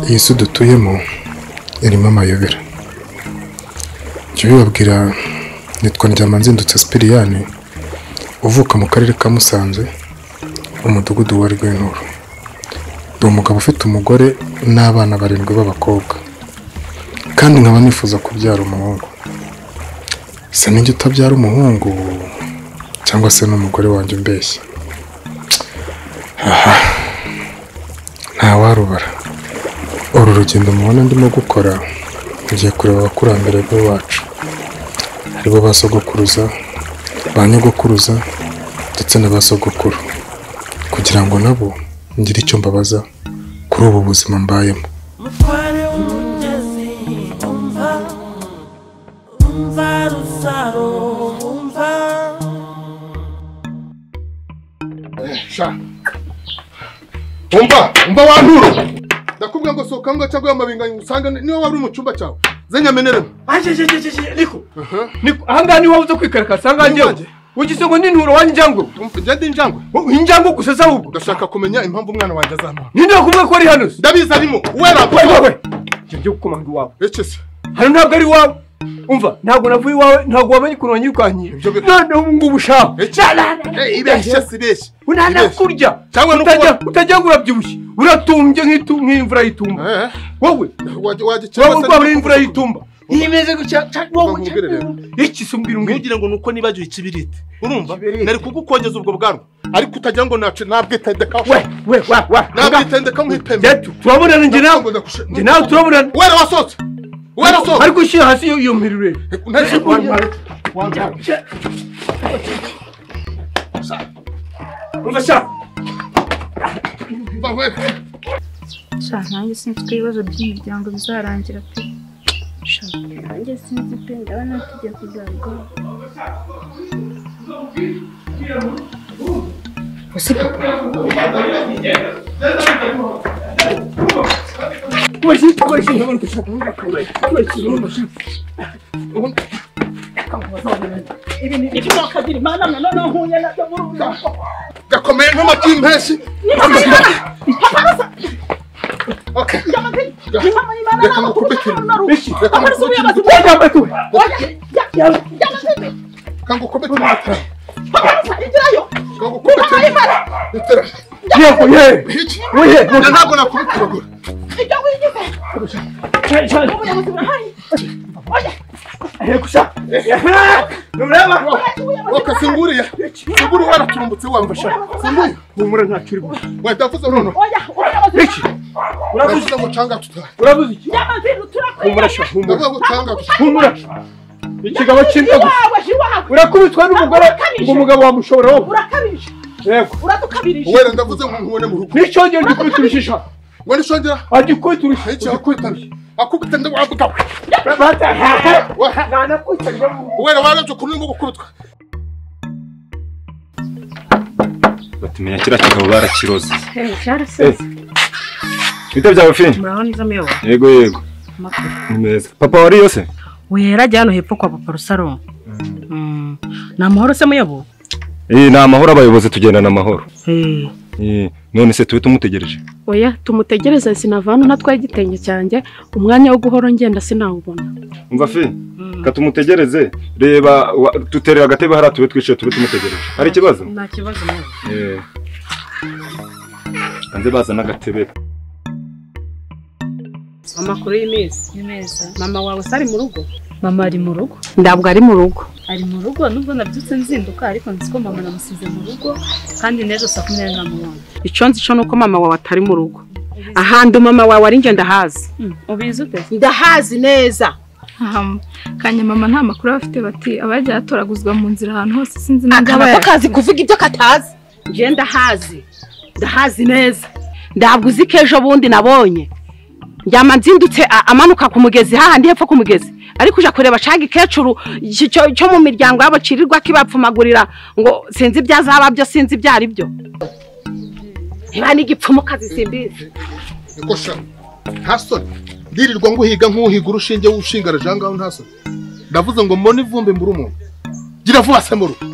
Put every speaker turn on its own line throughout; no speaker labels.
Iyi si dutuyemo irimo amayobera. Jya ubibabwira, nitwa Ndyamanzindutse Sipiriyani, uvuka mu karere ka Musanze, umudugudu wa Rwenturo. Ndi umugabo ufite umugore n'abana barindwi b'abakobwa, kandi nkaba nifuza kubyara umuhungu. Se ninjye utabyara umuhungu cyangwa se n'umugore wanjye umbeshya? Aha, ntawarubara. Uru rugendo mubona ndimo gukora, ngiye kureba abakurambere b'iwacu, aribo ba sogokuruza, ba nyogokuruza ndetse na ba sogokuru, kugira ngo nabo ngire icyo mbabaza kuri ubu buzima mbayemo. Umva, umva wanturo. Ndakubwira ngo sohoka ngo cyangwa amabinga usanga niwe wari mu cyumba cyawe. Zenyameneremo.
Aje niko. Niko ahanga ni wowe uzo kwikarakasa anga njyewe. Ugize ngo n'inturo wanjangwe.
Umva ndi injangwe.
Injangwe gusa ahubwo.
Ndashaka kumenya impamvu umwana wanjye azampa.
Ninde wakubwiye ko ari hano?
Ndabizi arimo. Wera
wewe. Ngiye gukomanga iwawe.
Ece se.
Hano ntabwo ari iwawe. Umva, ntabwo navuye iwawe, ntabwo wamenye ukuntu wanyirukankiye. None ubu ngubu ushaka.
Ibeshye si ibeshye.
Unanakurya.
Cyangwa
utajya ngo urabyibushye. Uratumbye nk'imvura y'itumba. Wowe wowe imvura y'itumba. Nimeze gutya wowe iki sumbira
ngira ngo nuko nibagiwe ikibiriti. Urumva? Nari kugukongeza ubwo bwanwa. Ariko utagira ngo nace nabwitendeka.
We wa.
Nabwitendeka nk'ipembe.
Turabonana nje nawe. Nje nawe turabonana.
Wera wasohotse. Wera sohotse.
Ariko ushyira hasi iyo mpirure. Umva sha.
Sha nanjye sinzi ko ibibazo by'imiryango bizarangira pe. Sha nanjye sinzi pe, ndabona tugiye kuzarugaho. Ese papa.
Gakomeye nk'amagi y'impeshyi. Okay. Reka ngukubite. Reka ngukubite. Ntabwo nakubita. Singuriye. Singuri waraturumbutse wamfasha. Singuri.
Humura ntacyo uri bube.
We ndavuze nono.
Iki.
Uravuze ngo canga tutara.
Uravuze iki? Humura sha, humura.
Ndavuze ngo canga tutara.
Humura. Ikigabo cy'imbwa gusa. Urakubitwa n'umugore ngo umugabo wamushobora wowe.
Urakabije.
Yego.
Uradukabirije.
Wera ndavuze ngo nkubone mu rugo.
Nicongera gikubita urushisha.
Ngo nicongera?
Agikubita urushisha.
Akubita ndawabuka.
Bata. Nanakwita.
Wera waravye ukuntu urimo gukubitwa.
Batumenya kira kigabo barakiroze.
Cyaraseze.
Bite byawe fi?
Muraho neza muyobo.
Yego yego. Ni meza. Papa wari yose?
Wera ajya hano hepfo kwa papa Rusaro. Ni amahoro se muyobo?
Ni amahoro, abayobozi tugendana amahoro. None se tube tumutegereje?
Oya, tumutegereze sinavana ntatwaye igitenge cyanjye, umwanya wo guhora ngenda sinawubona.
Umva fi, katumutegereze, reba tuterera agatebe hariya tube twicaye tube tumutegereje. Hari ikibazo?
Nta kibazo muyobo.
Kanze bazana agatebe.
Amakuru y'iminsi
ni meza.
Mama wawe se ari mu rugo?
Mama ari mu rugo.
Ntabwo ari mu rugo.
Ari mu rugo nubwo nabyutse nzinduka, ariko nzi ko mama namusize mu rugo kandi n'ejo saa 10 namubonye.
Icyo nzi cyo nuko mama wawe atari mu rugo. Ahantu mama wawe ari nge ndahazi.
Ubizi ute?
Ndahazi neza.
Kanya mama nta makuru afite, bati abajya atoraguzwa mu nzira ahantu hose sinzi nagaba.
Akaba kazi kuvuga ibyo katazi. Nge ndahazi. Ndahazi neza. Ndabwo uzi ko ejo bundi nabonye. Njyama nzindutse amanuka ku mugezi hahandi hepfo ku mugezi. Ariko uja kureba canga ikecuru cyo mu miryango yabo cirirwa kibapfumagurira ngo sinzi ibyazaba byo sinzi ibyari byo. Niba n'igipfumu kazi simbizi.
Niko sha. Nta soni. Ndirirwa nguhiga nkuhiga urushinge wushinga jangaho nta soni. Ndavuze ngo mbone ivumbi mbura umuntu. Gira vuba se mu rugo.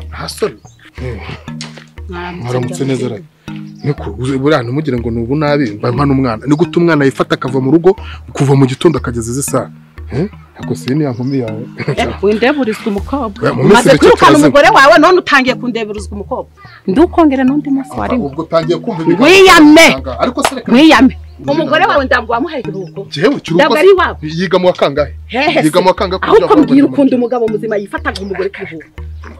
Nta soni. Mwaramutse neza rero. Niko buriya ntimugire ngo ni ubunabi mba mpana umwana. Ni gute umwana yifata akava mu rugo kuva mu gitondo akageza izi saha? Ako si ni nkumi yawe.
Windeburizwa umukobwa. Umaze kwirukana umugore wawe none utangiye kundeburizwa umukobwa. Ndukongera n'undi munsi wari.
Ubwo utangiye kumva ibigambo.
Wiyame.
Ariko se reka.
Wiyame. Umugore wawe ndabwo wamuhaye ikiruhuko.
Jewe kiruhuko.
Ndabwo ari iwabo.
Yiga mu wakangahe? Yiga mu wakangahe
kugira ngo mbwira ukunda umugabo muzima yifataga umugore kiruhuko.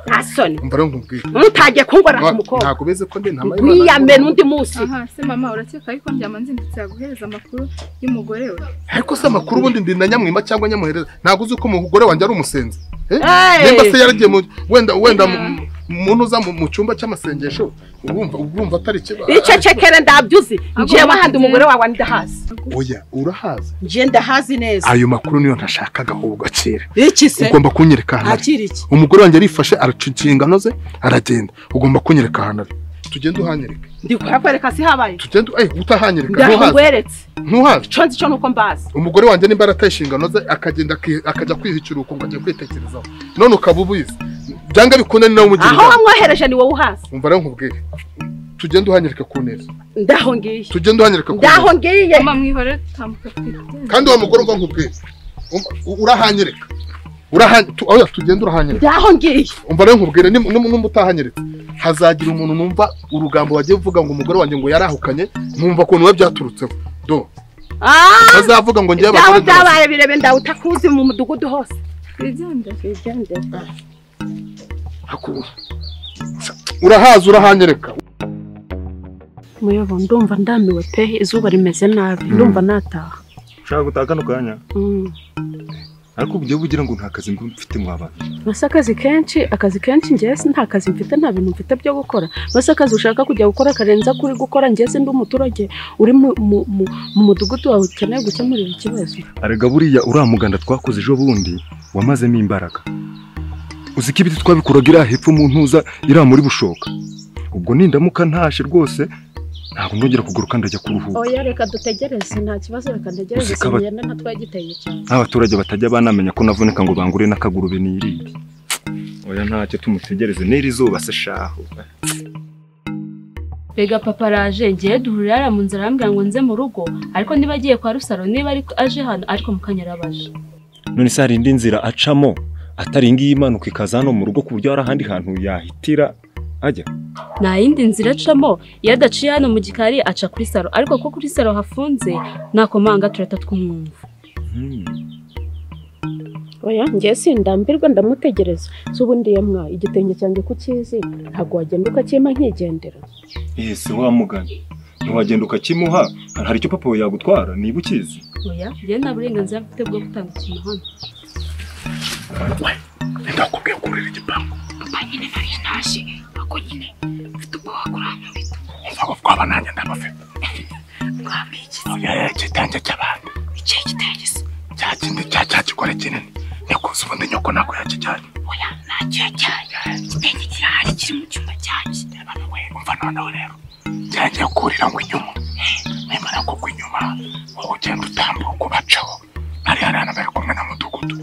Nta soni.
Umva rero nkubwire.
Nutagiye kungora ku mukobwa.
Ntabwo beze ko ndi ntamaye.
Wiyame n'undi munsi.
Aha se mama urakeka yuko ndyama nzindutse yaguhereza amakuru y'umugore we?
Ariko se amakuru ubundi ndi na nyamwima cyangwa nyamuhereza. Ntabwo uzi ko umugore wanjye ari umusenzi. Nimba se yaragiye wenda umuntu uza mu cyumba cy'amasengesho urumva atari kiba.
Icecekere ndabyuzi. Ngiye wahandi umugore wawe ndahazi.
Oya urahazi.
Ngiye ndahazi neza.
Ayo makuru niyo ntashakaga ahubwo akira.
Iki se?
Ugomba kunyereka ahantu.
Akira iki?
Umugore wanjye arifashe araca inshingano ze aragenda. Ugomba kunyereka ahantu ari. Tugende uhanyereka.
Ndi kuhakwereka si habaye.
Tugende utahanyereka ntuhazi.
Ndakweretse.
Ntuhazi.
Ico nzi cyo nuko mbazi.
Umugore wanjye nimba arataye inshingano ze akagenda akajya kwiha ikiruhuko ngo ajye kwitekerezaho. None ukaba ubizi. Byanga bikunde ni nawe umugira.
Aho wamwohereje ni wowe uhazi.
Umva rero nkubwire. Tugende uhanyereka ku neza.
Ndaho ngiye.
Tugende uhanyereka ku neza.
Ndaho ngiye.
Mama mwihorere tutambuka twigende.
Kandi wa mugore umva nkubwire. Urahanyereka. Oya tugende urahanyereka.
Ndaho ngiye.
Umva rero nkubwire nimba utahanyereka. Hazagira umuntu numva urugambo wagiye uvuga ngo umugore wanjye ngo yarahukanye nkumva kuntu we byaturutseho. Do. Bazavuga ngo ngiye
abagore. Byabaye birebe ndawutakuzi mu mudugudu hose.
Twigende.
Twigende.
Urahaza urahanyereka.
Muyobo ndumva ndamiwe pe izuba rimeze nabi ndumva nataha.
Ushaka gutaha kano kanya? Ariko ugiye kugira ngo nta kazi mfite mu abantu.
Basa akazi kenshi ngiye nta kazi mfite nta bintu mfite byo gukora. Basa akazi ushaka kujya gukora karenza kuri gukora ngiye ndi umuturage uri mu mudugudu wawe ukeneye gukemurira ikibazo.
Arega buriya uramuganda twakoze ejo bundi wamazemo imbaraga. Uzi ko ibiti twabikuraga iriya hepfo mu ntuza iriya muri bushoka. Ubwo nindamuka ntashe rwose ntabwo ndongera kuguruka ndajya kuruhuka.
Oya reka dutegereze nta kibazo reka ntegereze ngende ntatwaye igitenge cyane.
Abaturage batajya banamenya ko navunika ngo bangure n'akagurube nirire. Oya ntacyo tumutegereze n'iri zuba se shaho.
Bega papa araje ngiye duhurira mu nzira arambwira ngo nze mu rugo ariko niba agiye kwa Rusaro niba ari aje hano ariko mukanyarabaje.
None se hari indi nzira acamo atari ngiyi imanuka ikaza hano mu rugo ku buryo hari ahandi hantu yahitira ajya?
Nta yindi nzira acamo iyo adaciye hano mu gikari aca kuri saro ariko ko kuri saro hafunze nakomanga turata twumwumva.
Oya ngiye sindambirwa ndamutegereza. Se ubundi yemwa igitenge cyanjye kukizi ntabwo wagenda ukakima nkigendera.
Ese wa mugani ntiwagenda ukakimuha hari icyo papa we yagutwara niba ukizi?
Oya ngiye nta burenganzira mfite bwo gutanga ikintu hano.
Ndakubwiye kurira igipangu.
Papa nyine nari ntashye ako nyine mfite ubwoba kurankubita.
Umva ubwoba nanjye ndabufite.
Bwabiki?
Oya igitenge cy'abandi.
Ikihe gitenge se?
Cya kindi cya kigore kinini. Nikuze ubundi nyoko ntabwo yakijyanye.
Oya ntacyo yajyanye. Igitenge kirahari kiri mu cyumba cyanjye.
Umva noneho rero ngiye kurira ngo inyuma. Nimara kugwa inyuma wowe ugenda utambuka ubacaho. Hari hano bari kumwe na mudugudu.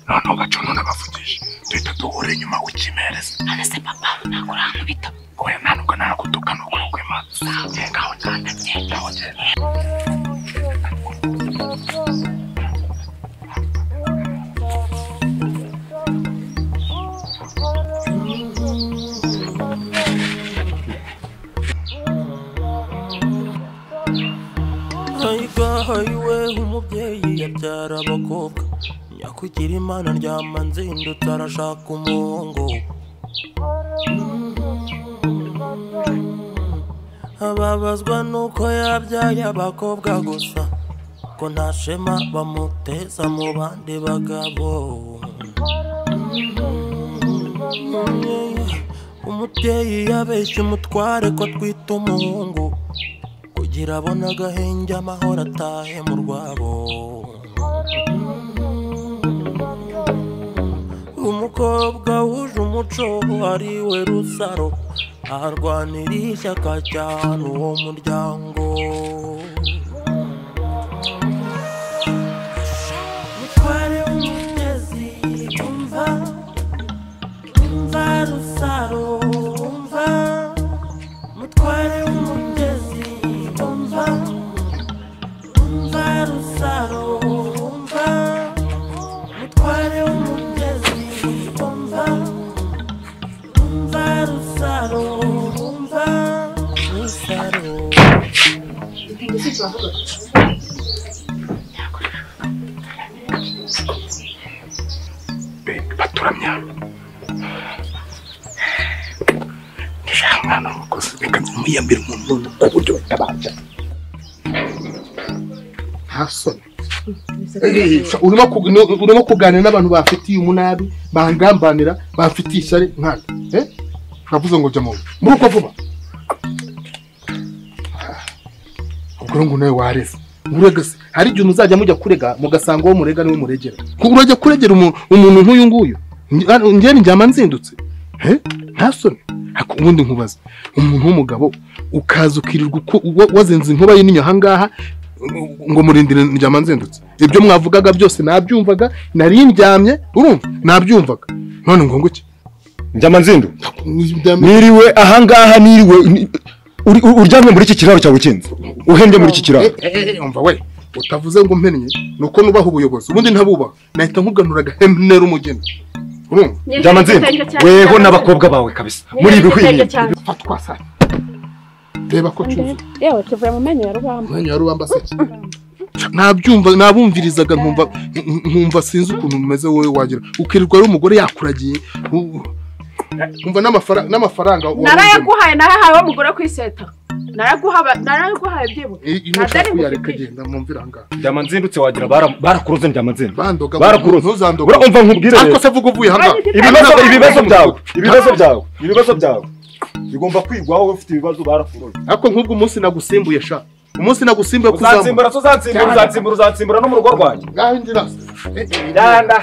Noneho baca none bavugisha duhita duhura inyuma ukimereza.
None se papa ntabwo urankubita?
Oya nta nubwo naragutuka ni ukuri kw'Imana. Genda aho genda genda aho genda.
Ayiwe umubyeyi yabyara abakobwa nyakugira Imana ndyama nzindutse arashaka umuhungu. Ababazwa nuko yabyaye abakobwa gusa ko nta shema bamuteza mu bandi bagabo. Umubyeyi yabeshye umutware ko twita umuhungu kugira abone agahenge amahoro atahe mu rwabo. Umukobwa wuje umuco ari we Rusaro arwanira ishyaka cyane uwo muryango. Mutware w'umugezi umva umva Rusaro umva mutware w'umugezi. Isaro umva isaro.
Baturamya. Ndashaka umwana w'umukozi reka nzimuyambire umuntu ku buryo batabanje.
Nta soni. Urimo kuganira n'abantu bafitiye umunabi, bangambanira, bafitiye ishyari nkana. Navuze ngo jya mu muri uko vuba. Ubwo ngo nawe wareze. Urega se hari igihe muzajya mujya kurega mugasanga uwo murega niwe muregera. Kuko urajya kuregera umuntu nk'uyu nguyu. Njye njyama nzindutse. Nta soni. Ubundi nkubaza umuntu w'umugabo ukaza ukirirwa wazenze inkuba y'inyo ahangaha ngo murindire njyama nzindutse. Ibyo mwavugaga byose nabyumvaga, nari ndyamye, urumva nabyumvaga. None ngo nguki?
Njyama nzindu. Niriwe ahangaha niriwe uryamye muri iki kiraro cyawe kinze. Uhembye muri iki kiraro.
Umva we, utavuze ngo mpennye nuko nubaha ubuyobozi. Ubundi ntabubaha. Nahita nkuganuraga hemnera umugeni. Urumva?
Njyama nzindu. Weho n'abakobwa bawe kabisa. Muri ibihwinyi.
Fatwa sa. Reba ko cyuzuye.
Yewe kivuye mu menyo ya rubamba.
Menyo ya rubamba se. Nabyumva nabumvirizaga nkumva sinzi ukuntu umeze wowe wagira. Ukirirwa ari umugore yakuragiye. Umva n'amafaranga
narayaguhaye narahawe umugore kwiseta. Narayaguhaye byibuka.
Nadari mufite mumvira ngaha.
Njyama nzindutse wagira barakuroze njyama nzindu.
Barakuroze.
Ntuzandoga. Urumva nkubwire.
Ariko se vuga uvuye hanga.
Ibibazo byawe. Bigomba kwigwaho ufite ibibazo barakuroze.
Ariko nk'ubwo umunsi nagusimbuye sha. Umunsi nagusimbuye
kuzamuka. Uzatsimbura uzatsimbura no mu rugo rwanjye.
Ngaho injira.
Ganda.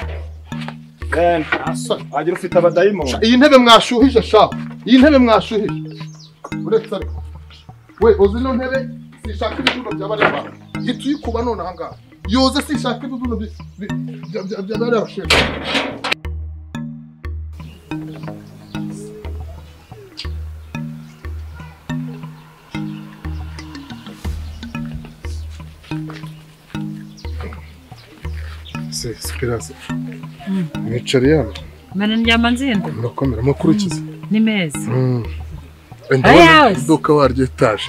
Agira ufite abadayimoni.
Iyi ntebe mwashuhije sha. Iyi ntebe mwashuhije. Uretse ariko. We uzi no ntebe sishaka ibibuno by'abareba. Gituyikuba none aha ngaha. Yoze sishaka ibibuno by'abareba. Esperance. Mwicari hano.
Mena ndyama nzinda.
Murakomera makuru kize.
Ni meza.
Ndabona iduka waryo etaje.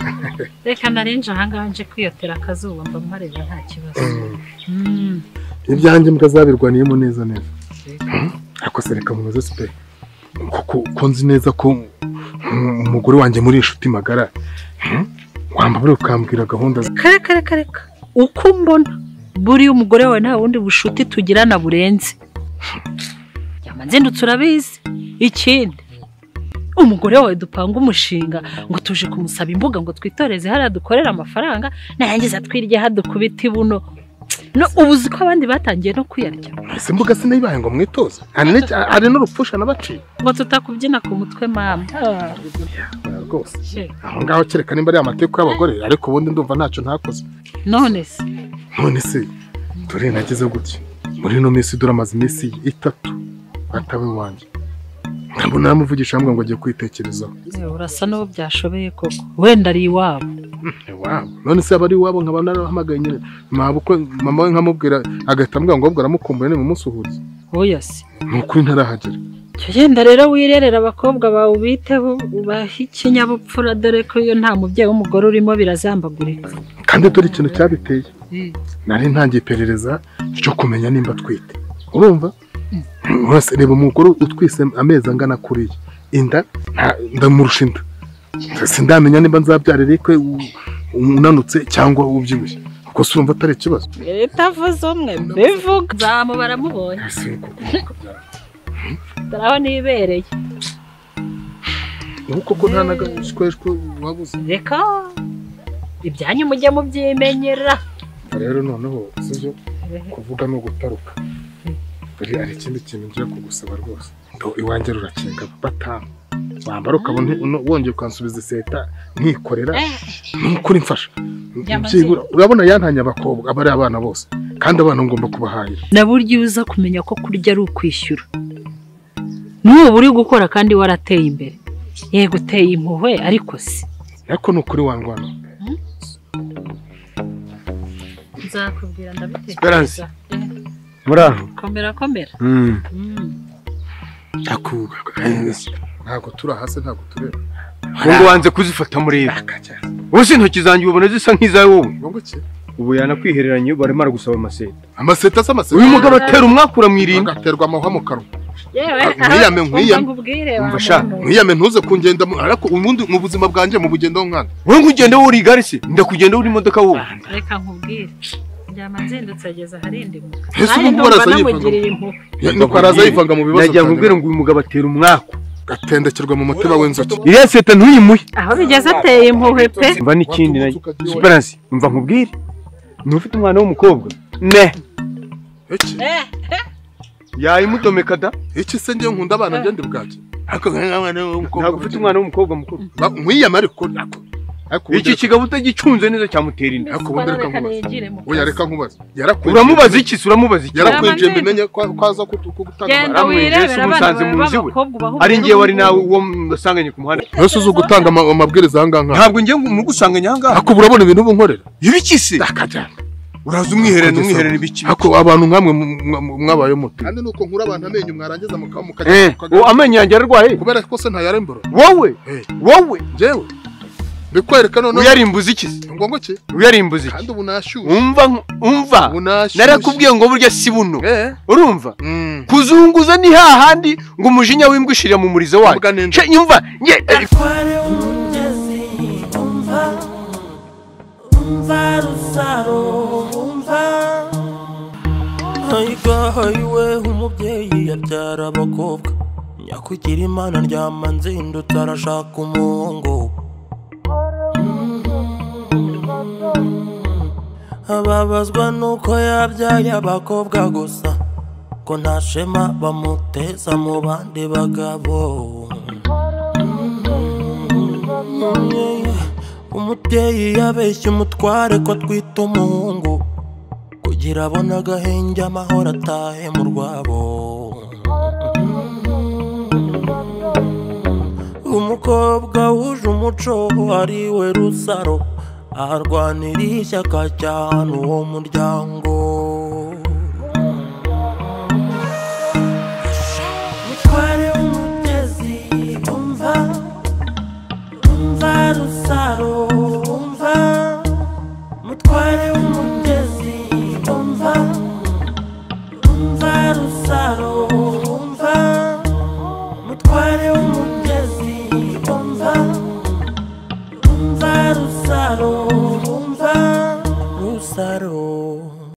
Reka narinje ahangaha nje kwiyotera akazuba mba mpareba nta kibazo.
Ibyanjye mbwa zabirwaniyemo neza neza. Ariko se reka munoze spe. Kuko nzi neza ko umugore wanjye muri inshuti magara. Wamba buri ukambwira gahunda.
Kare kare. Uko mbona buri umugore wawe nta wundi bushuti tugirana burenze. Njyama nzindutse urabizi. Ikindi umugore wawe dupanga umushinga ngo tuje kumusaba imbuga ngo twitoreze hariya dukorera amafaranga narangiza twirye hadukubita ibuno. No ubuzi ko abandi batangiye no kuyarya.
Ese imbuga sinayibaye ngo mwitoze. Hari n'urupfusha nabaciye.
Ngo tutakubyina ku mutwe mama.
Rwose. Aho ngaho kereka nimba ari amateko y'abagore ariko ubundi ndumva ntacyo ntakoze.
None se
dore nageze gutya. Muri no minsi dore amaze iminsi 3 atawe wanjye. Ndabona namuvugisha ambwa ngo agiye kwitekerezaho.
Urasa n'uwo byashobeye koko. Wenda ari iwabo.
Iwabo. None se abari iwabo nkaba narahamagaye nyine. Mabukwe mama we nkamubwira agahita ambwira ngo aramukumbuye ni mumusuhuze.
Oya se.
Nuko ntarahagera.
Genda rero wirerera abakobwa bawe ubiteho ubahe ikinyabupfura dore ko iyo nta mubyeyi w'umugore urimo birazambagurika.
Kandi dore ikintu cyabiteye. Nari ntangiye iperereza cyo kumenya nimba atwite. Urumva? Urase reba umugore utwise amezi angana kuriya. Inda ndamurusha inda. Sindamenya nimba nzabyara Eric unanutse cyangwa ubyibushye. Kuko se urumva atari ikibazo.
Itavuze umwe mbivuga. Zamu baramubonye. Taraho nibereye.
Uko ko nta nagashweshwe wabuze.
Reka ibyanyu mujye mubyimenyera.
Rero noneho sivyo kuvuga no gutaruka. Bari ari ikindi kintu ngiye kugusaba rwose. Ndo iwanjye rurakinga batanu. Wambara ukabona wongeye ukansubiza iseta nkikorera nukuri mfasha. Byibura urabona yantanye abakobwa abari abana bose kandi abana ngomba kubahahira.
Na buryo uza kumenya ko kurya ari ukwishyura. N'ubu uri gukora kandi warateye imbere. Yego uteye impuhwe ariko si.
Ariko nukuri wangwana.
Nzakubwira ndabitekereza.
Muraho.
Komera komera.
Ntabwo tura hasi ntabwo tureba.
Ngo wanze kuzifata mureba. Ubu intoki zanjye ubona zisa nk'izawe wowe.
Ngo ki?
Ubu yanakwihereranye barimo gusaba amaseta.
Amaseta se amaseta.
Uyu mugabo atera umwakura mwirinda.
Agaterwa amahwa mu kanwa.
Yewe
Nkwiyame nkwiyame ntuze kungenda ariko ubundi mu buzima bwanjye mu bugendo nkana.
Wowe ngugende wowe uri igare se ndakugenda uri imodoka wowe.
Reka nkubwire. Njyama nzindutse ageza aharindimuka.
Ese ubu ngubu araza yivanga. Nuko araza yivanga mu bibazo.
Nagira nkubwire ngo uyu mugabo atera umwaku.
Gatendekerwa mu mutiba w'inzuki.
Iriya seta ntuyimuhe.
Aho bigeze ateye impuhwe pe.
Mva n'ikindi nayo. Superance mva nkubwire. Ntufite umwana w'umukobwa? Ne.
Iki?
Yayimutomeka da.
Iki se ngiye nkunda abana nge ndi bwaki. Ariko nk'umwana w'umukobwa.
Ntabwo ufite umwana w'umukobwa mukuru.
Nkwiyama ariko
iki kigabo utagicunze neza cyamutera inda.
Ariko ubundi reka nkubaze. Oya reka nkubaze. Yarakwinjiye.
Uramubaza iki se uramubaza iki?
Yarakwinjiye mbimenye ko aza kugutanga.
Aramwinjiye umusanze mu nzu iwe. Ari ngiye wari nawe uwo musanganye ku muhanda.
Nose uzi gutanga amabwiriza aha ngaha.
Ntabwo ngiye mugusanganya aha ngaha.
Ariko urabona ibintu ubu nkorera.
Ibiki se?
Ndakajyana.
Uraza umwiherera umwiherera ibiki.
Ariko abantu nkamwe mwabaye muto. Kandi nuko nkura abantu amenyo mwarangiza mukajya.
Amenyo yanjye ararwaye.
Kubera ko se ntayarembura.
Wowe? Wowe?
Njyewe. Bikwereka none
uyarimbuza iki se?
Ngo ngo ki?
Uyarimbuza iki?
Kandi ubu nashyushye.
Umva narakubwiye ngo burya si buno. Urumva? Kuzunguza ni hahandi ngo umujinya w'imbwa ushirira mu murizo wayo. Nyumva
Ayiwe umubyeyi yabyara abakobwa nyakugira Imana ndyama nzindutse arashaka umuhungu. Ababazwa nuko yabyaye abakobwa gusa ko nta shema bamuteza mu bandi bagabo. Umubyeyi yabeshye umutware ko twita umuhungu kugira abone agahenge amahoro atahe mu rwabo. Umukobwa wuje umuco ari we Rusaro arwanira ishyaka cyane uwo muryango. Mutware w'umugezi umva umva Rusaro umva. Mutware w'umugezi umva umva Rusaro umva. Mutware w'umugezi umva umva Rusaro umva Rusaro.